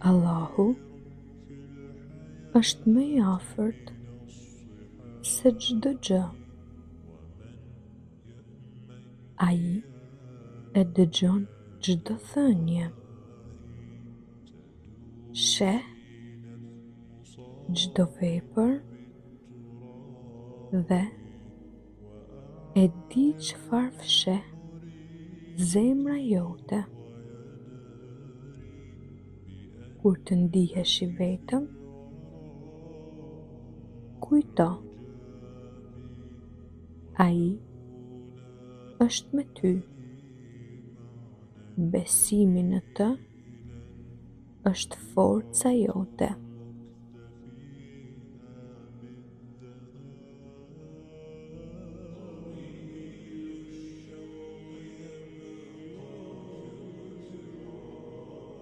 Allahu është më i afërt se çdo gjë. Ai e dëgjon çdo thënie. Sheh çdo vepër dhe e di çfarë fsheh zemra jote. Kur të ndihesh i vetëm, kujto. Ai është me ty. Besimi në të është forca jote.